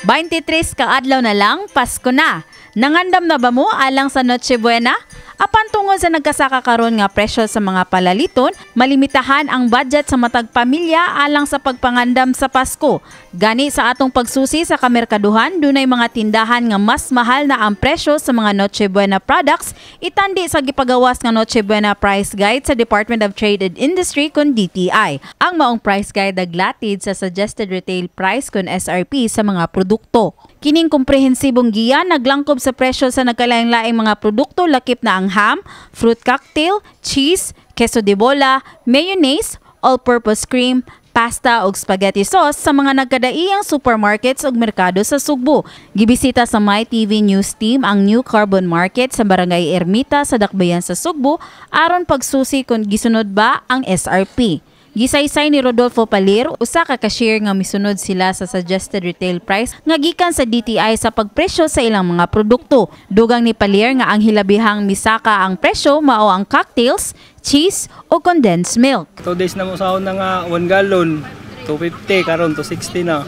23 ka adlaw na lang, Pasko na. Nangandam na ba mo alang sa Noche Buena? Apan tungod sa nagkasaka karon nga presyo sa mga palaliton, malimitahan ang budget sa matag pamilya alang sa pagpangandam sa Pasko. Gani sa atong pagsusi sa kamerkaduhan, dunay mga tindahan nga mas mahal na ang presyo sa mga Noche Buena products, itandi sa gipagawas nga Noche Buena Price Guide sa Department of Trade and Industry kun DTI. Ang maong price guide naglatid sa suggested retail price kun SRP sa mga produkto. Kining komprehensibong giya naglangkob sa presyo sa nagkalaing-laing mga produkto, lakip na ang ham, fruit cocktail, cheese, queso de bola, mayonnaise, all-purpose cream, pasta ug spaghetti sauce sa mga nagkadaiyang supermarkets ug merkado sa Sugbo. Gibisita sa My TV News Team ang New Carbon Market sa Barangay Ermita sa Dakbayan sa Sugbo aron pagsusi kung gisunod ba ang SRP. Gisaysay ni Rodolfo Palir, usa ka cashier, nga misunod sila sa suggested retail price nga gikan sa DTI sa pagpresyo sa ilang mga produkto. Dugang ni Palir nga ang hilabihang misaka ang presyo mao ang cocktails, cheese o condensed milk. 2 days na mo sa una nga 1 gallon, 250, karon 260 na.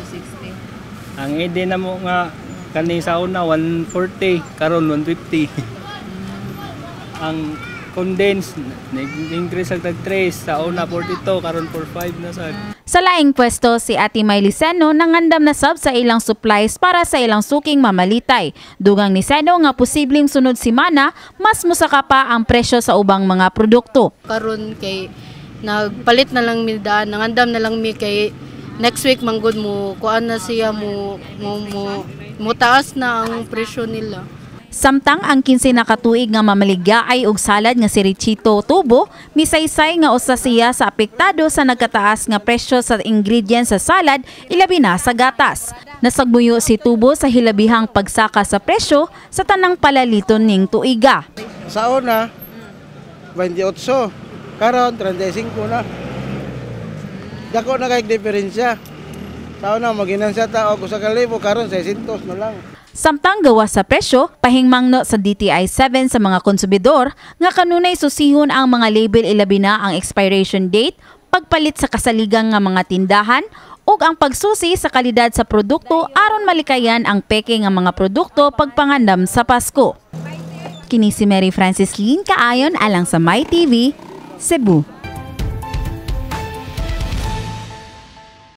Ang ede na mo nga kani sa una 140, karon 150. Ang condensed, nag-increase ang tag 3, sa una 42, karon 45 na sad. Sa laing pwesto, si Ate Miley Seno nangandam na sab sa ilang supplies para sa ilang suking mamalitay. Dugang ni Seno nga posibleng sunod simana, mas musaka pa ang presyo sa ubang mga produkto. Karon kay nagpalit na lang mi daan, nangandam na lang mi kay next week manggod mo kuan na siya mo taas na ang presyo nila. Samtang ang 15 na katuig nga mamaligya ay og salad nga si Richito Tubo, misaysay nga usa siya sa apektado sa nagkataas nga presyo sa ingredients sa salad, ilabi na sa gatas. Nasagbuyo si Tubo sa hilabihang pagsaka sa presyo sa tanang palaliton ning tuiga. Sa una, 28. Karon 35 na. Dako na kay diferensya. Sa una, maginansya ta og 1,000, karon 600 na lang. Samtang gawas sa presyo, pahingmangno sa DTI 7 sa mga konsumidor nga kanunay susihon ang mga label, ilabi na ang expiration date, pagpalit sa kasaligang nga mga tindahan ug ang pagsusi sa kalidad sa produkto aron malikayan ang peke nga mga produkto pagpangandam sa Pasko. Kini si Mary Francis Lynn Kaayon alang sa My TV, Cebu.